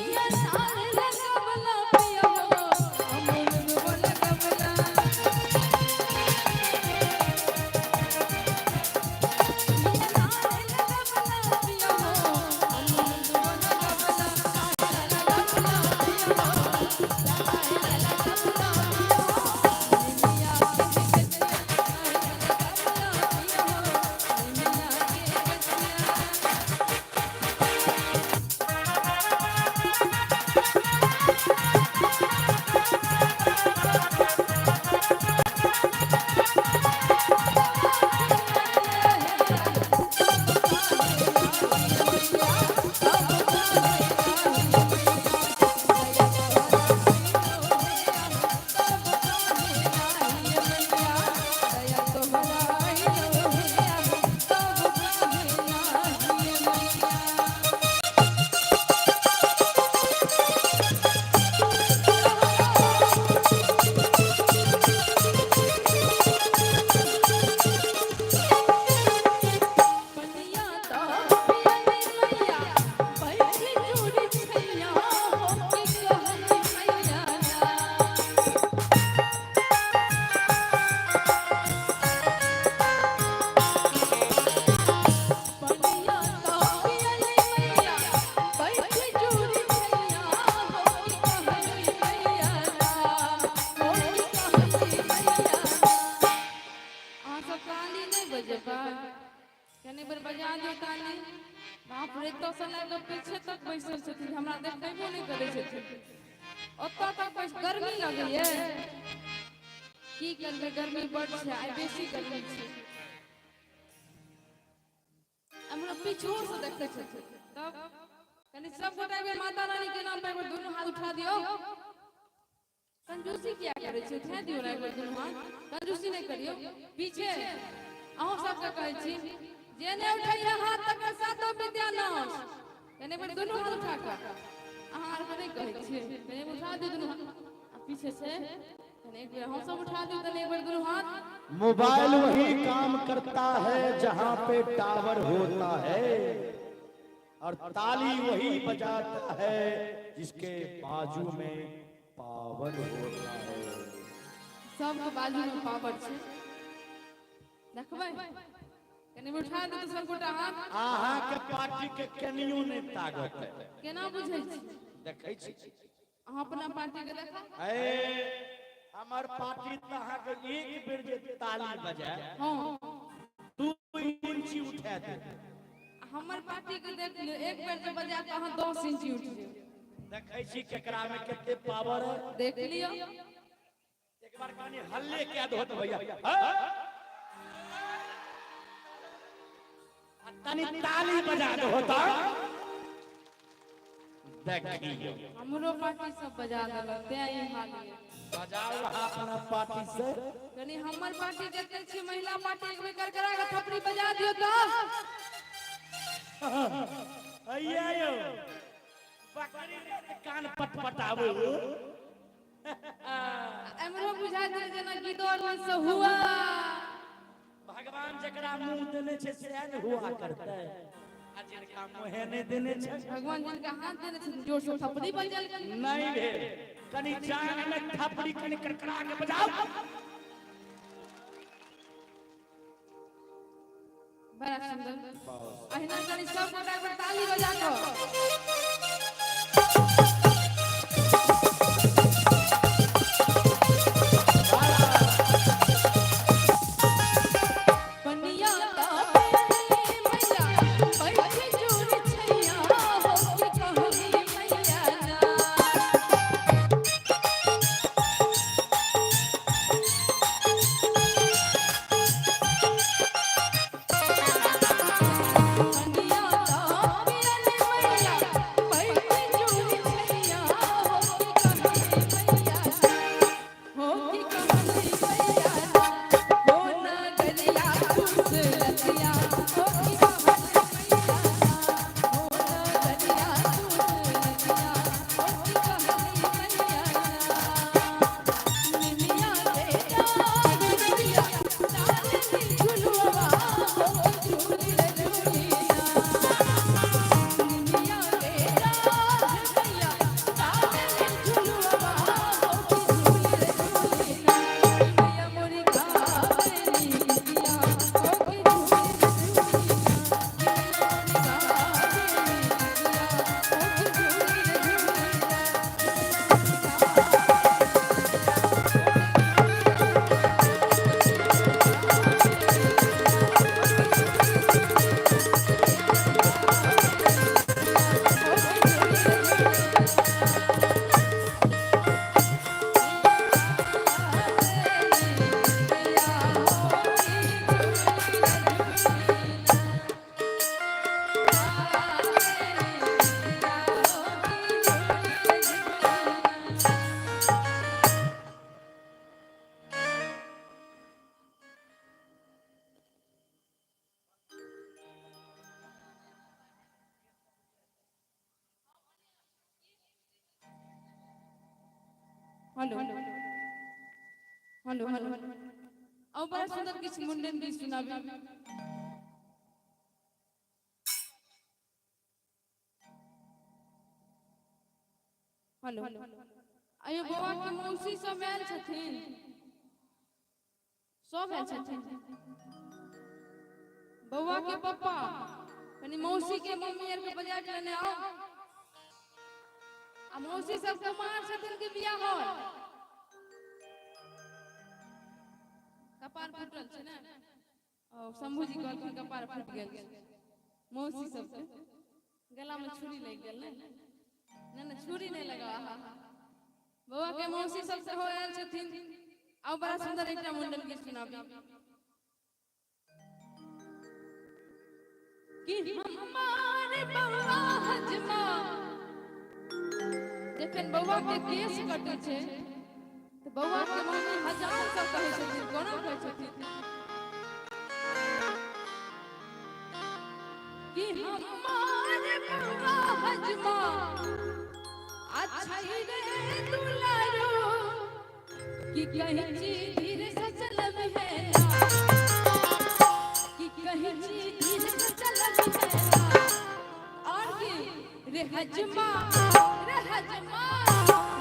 निमिया नार लगवला पिया हो, अमरुद लगवला। निमिया नार लगवला पिया हो, अमरुद लगवला। काहे लगवला पिया हो, काहे लगवला पिया हो, निमिया के गछिया काहे लगवला पिया हो, निमिया के गछिया। पनिया तो पियली मैया, बैठी चूड़ी छैया हो कि कहली मैया ना। पनिया तो पियली मैया, बैठी चूड़ी छैया हो कि कहली मैया ना, हो कि कहली मैया ना। अहाँ सब ताली नहि बजेबै? कनि बेर बजा दियौ ताली। बाप रे, एतऽ सँ लए कऽ पीछे तक बैसल छथिन, हमरा देखेबो नहि करै छथिन। ओतऽ तक बैस गर्मी लगैये। की करबै, गर्मी बड छै, आइ बेसी गर्मी छै। हमरा पीछो से देखै छथिन। तब कनि सब गोटा एक बेर माता रानी के नाम पर एक बेर दुनू हाथ उठा दियौ। कंजूसी किया करै छी? उठा दियौ ने एक बेर दुनू हाथ। कंजूसी नहि करियौ। पीछे अहूँ सबके कहै छी, जे नहि उठैया हाथ तकर सातो विद्यानाश। कनि एक बेर दुनू हाथ उठा कऽ। अहाँ आरके नहि कहै छियै, कनि उठा दियौ दुनू हाथ। आ पीछे से कनि एक बेर हम सब उठा दियौ तनि एक बेर दुनू हाथ। मोबाइल वही काम करता है जहां पे टावर होता है, और ताली वही बजाता है जिसके बाजू में पावर होता है। सबके बाजू में पावर छै। देखबै, कनि उठा दियौ तऽ सब गोटा हाथ। अहाँ के पार्टी के कनियो नहीं ताकत है। केना बुझै छी? देखै छी। अहाँ अपना पार्टी के देखा। ए, हमर पार्टी तऽ अहाँके एक बेर जे ताली बजाय, 2 इंची उठा दे। हमर पार्टी के देख लियौ, एक बेर जे बजाय तऽ अहाँ 10 इंची उठि जाउ। देखै छी केकरा में कते पावर है। देख लियौ। एक बार कनि हल्ले कए दो तऽ भैया। तनी ताली बजा दो तऽ देखियौ। हमरो पार्टी सब बजा देलक तें ई हाल ये। बजाओ अहाँ अपना पार्टी से। कनि हमर पार्टी जते छी महिला पार्टी, एक बेर करकरा के थपड़ी बजा दियौ तऽ। अइया यौ, बकरी ने कान पटपटाबू। एमरो बुझा छै जेना गिदड़ में से हुआ। भगवान जकरा मुंह देने छै सएह ने हुआ करतै, आ जिनका मुँहे नहि देने छै। भगवान जिनका हाथ देने छथिन जोर से थपड़ी बजेलखिन। नहीं भेल, कनि जान में थपड़ी कनि करकरा के बजाओ। बड़ा सुंदर। अहिना कनि सब गोटा एक बेर ताली बजा कऽ। पनिया तो पियली मैया, बैठी चूड़ी छैया हो कि कहली मैया ना। पनिया तो पियली मैया, हेलो हेलो हेलो, और बड़ा सुंदर किछु मुंडन गीत सुनाबी। हेलो, अयो बौआ के मौसी सब आयल छथिन? सब आयल छथिन? बौआ के पप्पा, कनी मौसी के मम्मी आर के बजा के लेने आओ। आ मौसी सब कुमार छथिन कि बियाहल? कपार फूटल छै ने? ओ शंभू जी कहलखिन कपार फूटि गेल छै मौसी सबके, गला में छुरी लागि गेल ने? नहि नहि, छुरी नहि लगा। बौआ के मौसी सब सेहो आयल छथिन। आउ बड़ा सुंदर एकटा मुंडन गीत सुनाबी। कि हमार बौआ हजमा, जखन बौआ के केश कटै छै तऽ बौआ के मम्मी हजार सब कहै छथिन। कोना कहै छथिन? कि हमार बौआ हजमा अच्छा रे दुलारो, कि कहीं धीरे से चलब है, कि कहीं धीरे से चलब है, और की रे हजमा, रे हजमा,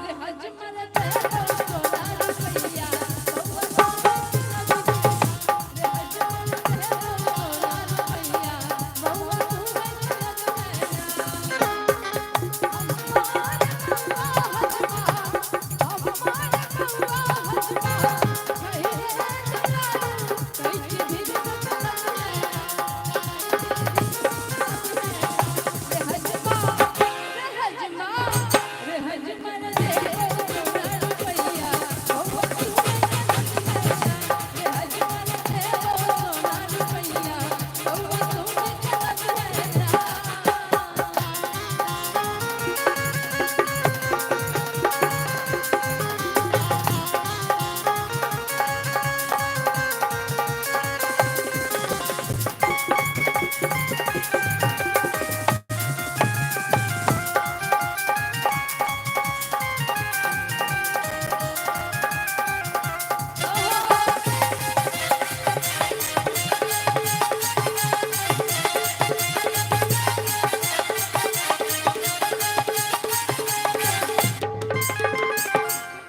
रे हजमा रे तेरो सोना रुपैया, रे हजमा रे तेरो सोना रुपैया, बउआ तू चलब है।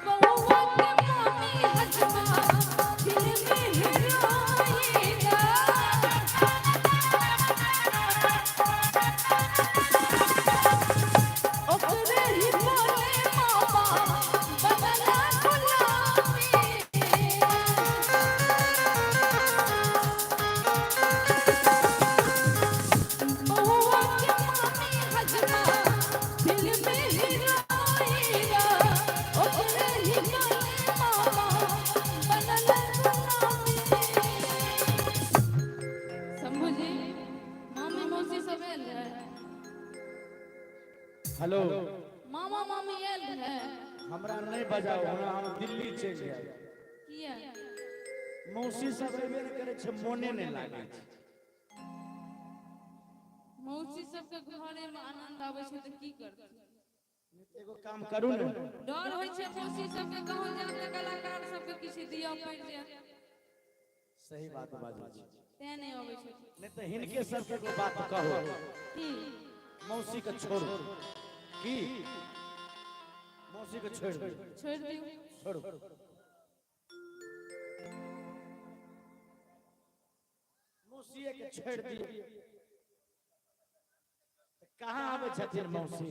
बउआ के मम्मी हजमा फिल्म हीरोइना, ओकरे ही बोले मामा बदला गुलामी। बउआ के मम्मी हजमा फिल्म हीरोइना, ओकरे ही बोले मामा बदला गुलामी। शंभू जी, मामी मौसी सब आयल रहे? हेलो। मामा मामी आयल रहे? हमरा नहि बजाओ, हमरा हम दिल्ली चलि जायब। किया? मौसी सब एबे नहि करै छै, मोने नहि लागै छै। मौसी सबके घरे में आनंद आबै छै तऽ की करतै? एगो काम करू ने। डर होइ छै मौसी सबके, कहूँ जायब तऽ कलाकार सबके किछु दिअ पड़ि जाय। सही बात बाजै छी। तें नहि अबै छै। नहि तऽ हिनके सबके एगो बात कहू। की? मौसी के छोड़ू, की मौसी के छोड़ि दियौ? छोड़ि दियौ। छोड़ू, मौसीए के छोड़ि दियौ। तऽ कहाँ आबै छथिन मौसी?